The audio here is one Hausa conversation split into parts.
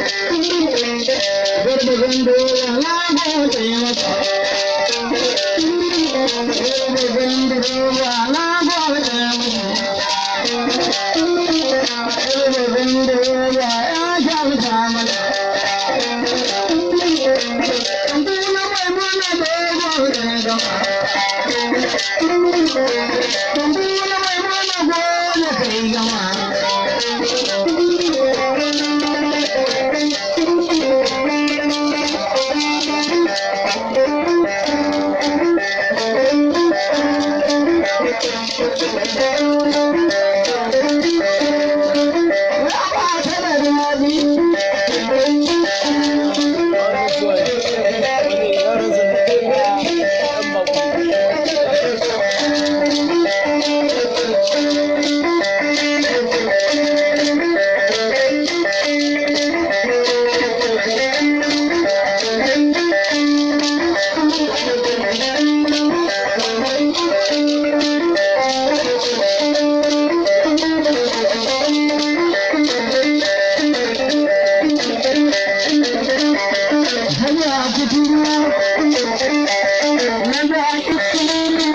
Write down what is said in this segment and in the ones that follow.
Garba Gandola na gode maka. Garba Gandola na gode maka. Garba Gandola ya kyauta mana. Tuna mai mana dogon gama. Tuna mai mana gode kai gama. Raba ta da daɗi. Hanya kuturu na da.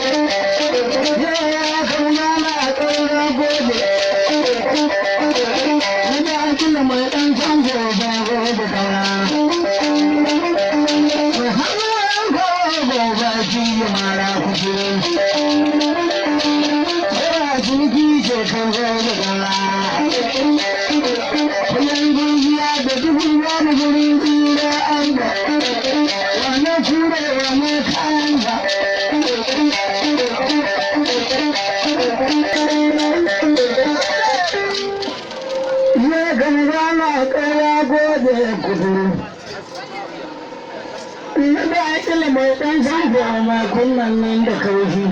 Ya kauna na ƙaura gode. Na da akila mai ɗan canjo ba gobe ƙaura. Mai hannun gobe ba ki yi mara kuturu. Yawa ciniki ce kan gobe ƙaura. Kuyan gurgiya da dubu wani gurin tsira an ga. Wane ture wane kayan ga. Ya ganga na ƙaura gode kuturu. Na da akila mai ɗan sanko mai kunnan nan da kaushi.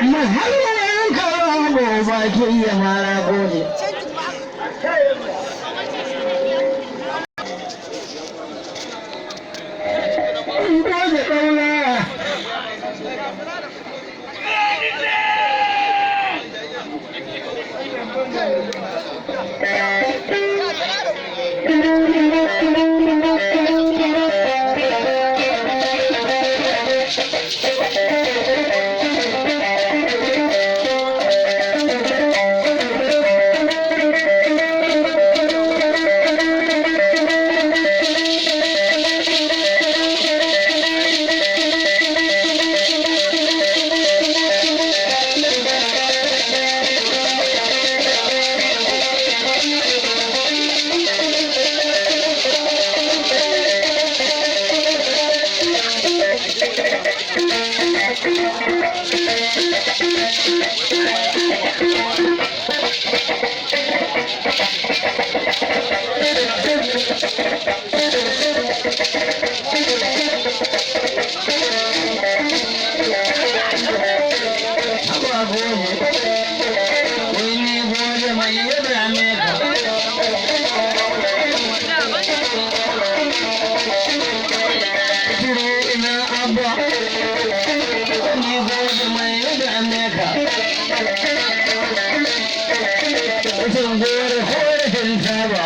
Muhammadin kawo gobe ki iya mara gode. In gode ƙauna. Haba gode. Wai ni gode mai ya dame ka. Kuturu ina abba. Ni gode mai ya dame ka. Rashin gore ko rashin taba.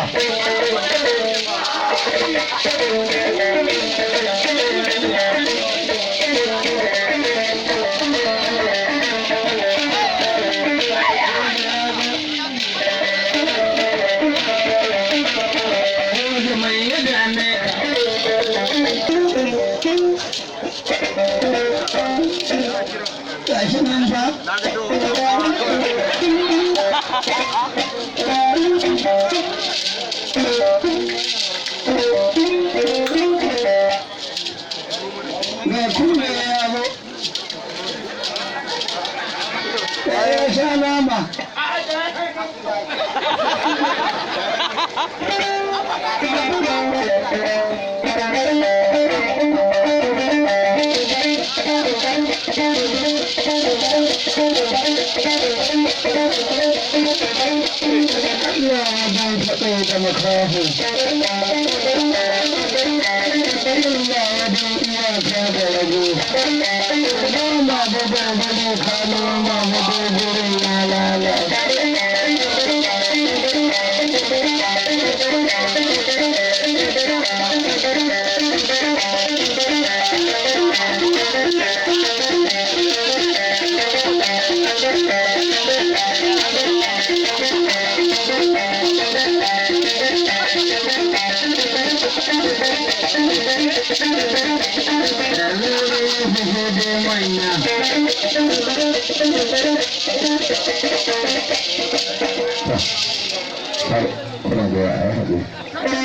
Faɗo da makaho. Allah ya dai iyaka da rago. Ba ma ba ba ba ne kano ma ba ba gurin ya lalace. Kuna da ya haɗu. Kama